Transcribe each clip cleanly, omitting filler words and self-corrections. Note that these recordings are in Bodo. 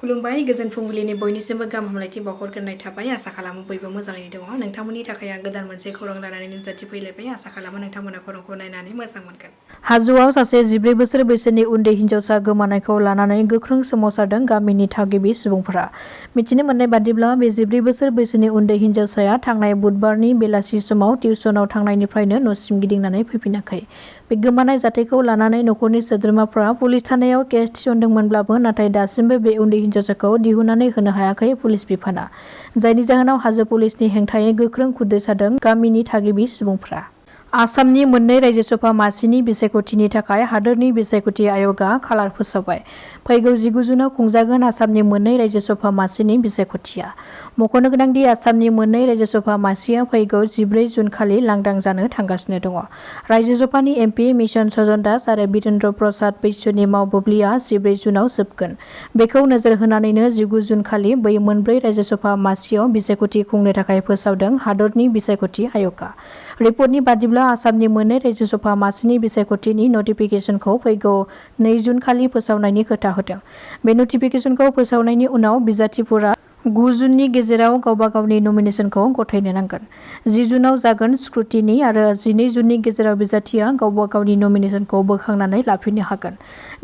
खुलुमबाय गोजोन फुंबिलिनि बयनिसिमबो गाहाम हामलायथि बावहरग्रोनाय थाबाय। आसा खालामो बयबो मोजाङैनो दङ। नोंथांमोननि थाखाय आं गोदान मोनसे खौरां लानानै नुजाथिफैलायबाय। आसा खालामो नोंथांमोना खौरांखौ नायनानै मोजां मोनगोन। हाजोआव सासे 14 बोसोर बैसोनि उन्दै हिन्जावसा गोमानायखौ लानानै गोख्रों सोमावसारदों गामिनि थागिबि सुबुंफोरा। मिथिनो मोननाय बादिब्ला बे 14 बोसोर बैसोनि उन्दै हिन्जावसाया थांनाय बुधबारनि बेलासि समाव टिउसनाव थांनायनिफ्रायनो न'सिम गिदिंनानै फैफिनाखै। बे गोमानाय जाथायखौ लानानै न'खरनि सोद्रोमाफ्रा पुलिस थानायाव केस थिसनदोंमोनब्लाबो नाथाय दासिमबो बे उन्दै हिन्जावसाखौ दिहुननानै होनो हायाखै पुलिस बिफाना। जायनि जाहोनाव हाजो पुलिसनि हेंथायै गोख्रों खुदै सादों गामिनि थागिबि सुबुंफ्रा। आसामनि मोननै रायजो सभा मासिनि बिसायख'थिनि थाखाय हादोरनि बिसायख'थि आय'गआ खालार फोसावबाय। फैगौ 19 जुनाव खुंजागोन आसामनि मोननै रायजो सभा मासिनि बिसायख'थिया। मख'नो गोनांदि आसामनि मोननै रायजो सभा मासिया फैगौ 14 जुन खालि लांदां जानो थांगासिनो दङ। रायजो सभानि एमपि मिशन सजन दास आरो बिरेन्द्र प्रसाद बैसोनि मावबुब्लिया 14 जुनाव जोबगोन। बेखौ नोजोर होनानैनो 19 जुन खालि बै मोनब्रै रायजो सभा मासियाव बिसायख'थि खुंनो थाखाय फोसावदों हादरनि बिसायख'थि आय'गआ। रिपर्टनि बादिब्ला आसामनि मोननै रायजो सभा मासिनि बिसायख'थिनि नटिफिकेसनखौ फैगौ 2 जुन खालि फोसावनायनि खोथा होदों। बे नटिफिकेसनखौ फोसावनायनि उनाव बिजाथिफोरा 9 जुननि गेजेराव गावबा गावनि नमिनेसनखौ गथायनो नांगोन। 10 जुनाव जागोन स्क्रुटिनि आरो 12 जुननि गेजेराव बिजाथिया गावबा गावनि नमिनेसनखौ बोखांनानै लाफिननो हागोन।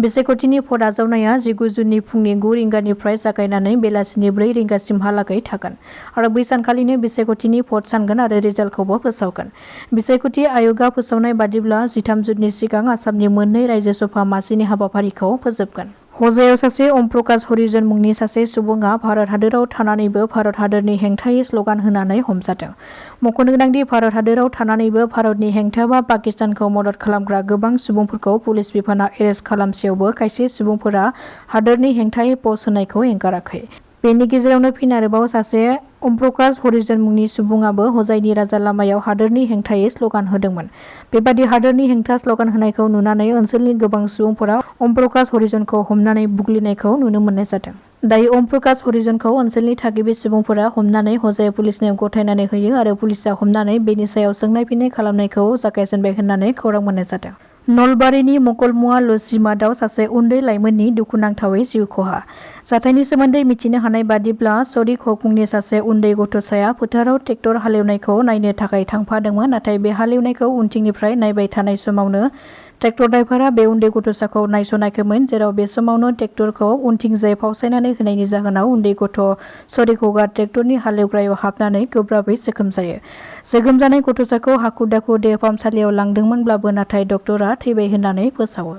बिसायख'थिनि भट आजावनाया 19 जुननि फुंनि 9 रिंगानिफ्राय जागायनानै बेलासिनि 4 रिंगासिमहालागै थागोन आरो बै सानखालिनो बिसायख'थिनि भट सानगोन आरो रिजाल्टखौबो फोसावगोन। बिसायख'थि आय'गआ फोसावनाय बादिब्ला 13 जुननि सिगां आसामनि मोननै रायजो सभा मासिनि हाबाफारिखौ फोजोबगोन। हजायाव सासे ओम प्रकाश हरिजन मुंनि सासे सुबुङा भारत हादोराव थानानैबो भारत हादोरनि हेंथायै स्लगान होनानै हमजादों। मख'नो गोनांदि भारत हादोराव थानानैबो भारतनि हेंथा बा पाकिस्तानखौ मदद खालामग्रा गोबां सुबुंफोरखौ पुलिस बिफाना एरेस्ट खालामसेयावबो खायसे सुबुंफोरा हादोरनि हेंथायै पस्ट होनायखौ एंगाराखै। बेनि गेजेरावनो फिन आरोबाव सासे ओम प्रकाश हरिजन मुंनि सुबुङाबो हजायनि राजा लामायाव हादोरनि हेंथायै स्लगान होदोंमोन। बेबादि हादोरनि हेंथा स्लगान होनायखौ नुनानै ओनसोलनि गोबां सुबुंफोरा ओम प्रकाश हरिजनखौ हमनानै बुग्लिनायखौ नुनो मोननाय जादों। दायो ओम प्रकाश हरिजनखौ ओनसोलनि थागिबि सुबुंफोरा हमनानै हजाय पुलिसनो गथायनानै होयो आरो पुलिसआ हमनानै बेनि सायाव सोंनाय फिननाय खालामनायखौ जागायजेनबाय होननानै खौरां मोननाय जादों। नलबारिनि मकलमुवा लजिमादआव सासे उन्दै लाइमोननि दुखुनांथावै जिउ खहा। जाथायनि सोमोन्दै मिथिनो हानाय बादिब्ला शरिक हक मुंनि सासे उन्दै गथ'साया फोथाराव ट्रेक्टर हालेवनायखौ नायनो थाखाय थांफादोंमोन। नाथाय बे हालेवनायखौ उनथिंनिफ्राय नायबाय थानाय समावनो ट्रेक्टर ड्राइभारा बे उन्दै गथ'साखौ नायस'नाखैमोन, जेराव बे समावनो ट्रेक्टरखौ उनथिंजाय फावसायनानै होनायनि जाहोनाव उन्दै गथ' शरिक हकआ ट्रेक्टरनि हालेवग्रायाव हाबनानै गोब्राबै जोखोम जायो। जोखोम जानाय गथ'साखौ हाखु दाखु देहा फाहामसालियाव लांदोंमोनब्लाबो नाथाय डक्टरा थैबाय होननानै फोसावो।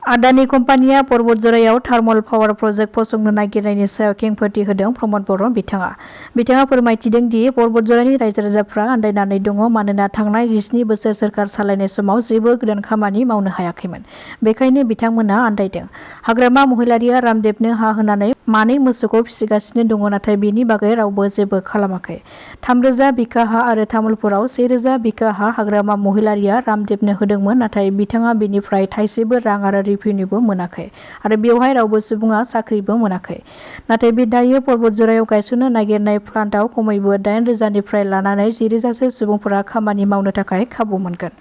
आदानि कम्पानिया पर्बतजरायाव थार्मल पावार प्रजेक्ट फसंनो नागिरनायनि सायाव खेंफोरथि होदों प्रमद बर' बिथाङा फोरमायथिदों दि पर्बतजरानि रायजो राजाफ्रा आन्दायनानै दङ मानोना थांनाय 17 बोसोर सोरखार सालायनाय समाव जेबो गोदान खामानि मावनो हायाखैमोन। बेखायनो बिथांमोना आन्दायदों। हाग्रामा महिलारिया रामदेबनो हा होनानै मानै मोसौखौ फिसिगासिनो दङ, नाथाय बेनि बागै रावबो जेबो खालामाखै। 3000 बिघा हा आरो तामुलपुराव 1000 बिघा हा हाग्रामा महिलारिया रामदेबनो होदोंमोन, नाथाय बिथाङा बेनिफ्राय थाइसेबो रां आरो रिभिनिउबो मोनाखै आरो बेवहाय रावबो सुबुङा साख्रिबो मोनाखै। नाथाय बे दायो पर्बतजरायाव गायसननो नागिरनाय प्लान्टआव खमैबो 8,000 निफ्राय लानानै 10,000सो सुबुंफोरा खामानि मावनो थाखाय खाबु मोनगोन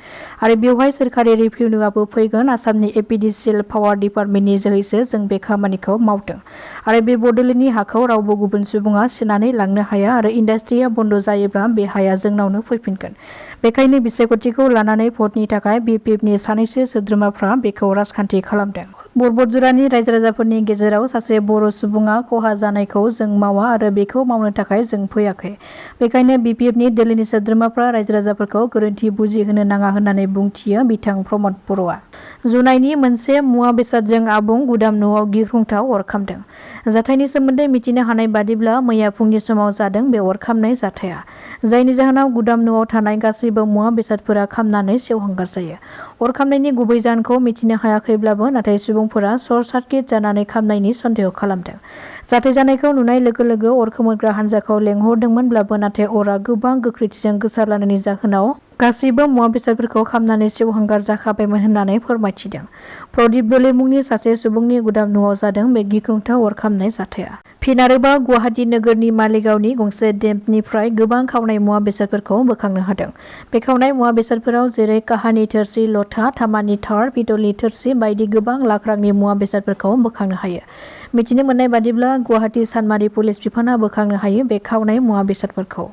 आरो बेवहाय सोरखारि रिभिनिउआबो फैगोन। आसामनि एपिडिसिएल पावार डिपार्टमेन्टनि जोहैसो जों बे खामानिखौ मावदों आरो बे बड'लेण्डनि हाखौ रावबो गुबुन सुबुङा सेनानै लांनो हाया आरो इन्डास्ट्रिया बन्द जायोब्ला बे हाया जोंनावनो फैफिनगोन। बेखायनो बिसायख'थिखौ लानानै भटनि थाखाय बिपिएफनि सानैसो सोद्रोमाफ्रा बेखौ राजखान्थि खालामदों। पर्बतजरानि रायजो राजाफोरनि गेजेराव सासे बर' सुबुङा खहा जानायखौ जों मावा आरो बेखौ मावनो थाखाय जों फैयाखै। बेखायनो बिपिएफनि दोलोनि सोद्रोमाफ्रा रायजो राजाफोरखौ गोरोन्थि बुजिहोनो नाङा होननानै बुंथियो बिथां प्रमद बर'आ। जुनायनि मोनसे मुवा बेसादजों आबुं गुदाम न'आव गिख्रंथाव अर खामदों। जाथायनि सोमोन्दै मिथिनो हानाय बादिब्ला मैया फुंनि समाव जादों बे अर खामनाय जाथाया, जायनि जाहोनाव गुदाम न'आव थानाय गासैबो मुवा बेसादफोरा खामनानै सेवहांगार जायो। अर खामनायनि गुबै जाहोनखौ मिथिनो हायाखैब्लाबो नाथाय सुबुंफोरा सर्ट सार्किट जानानै खामनायनि सन्देह खालामदों। जाथाय जानायखौ नुनाय लोगो लोगो अर खोमोरग्रा हान्जाखौ लेंहरदोंमोनब्लाबो नाथाय अरा गोबां गोख्रैथिजों गोसारलांनायनि जाहोनाव गासैबो मुवा बेसादफोरखौ खामनानै सेवहांगार जाखाबायमोन होननानै फोरमायथिदों। प्रदीप दले मुंनि सासे सुबुंनि गुदाम न'आव जादों बे गिख्रंथाव अर खामनाय जाथाया। फिन आरोबाव गुवाहाटी नोगोरनि मालिगावनि गंसे डेम्पनिफ्राय गोबां खावनाय मुवा बेसादफोरखौ बोखांनो हादों। बे खावनाय मुवा बेसादफोराव जेरै काहानि थोरसि, लथा, तामानि थार, पितलनि थोरसि बायदि गोबां लाख रांनि मुवा बेसादफोरखौ बोखांनो हायो। मिथिनो मोननाय बादिब्ला गुवाहाटी सानमारि पुलिस बिफाना बोखांनो हायो बे खावनाय मुवा बेसादफोरखौ।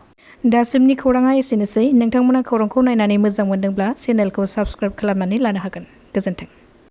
दासिमनि खौराङा एसेनोसै। नोंथांमोना खौरांखौ नायनानै मोजां मोनदोंब्ला चेनेलखौ साबस्क्राइब खालामनानै लानो हागोन। गोजोन्थों।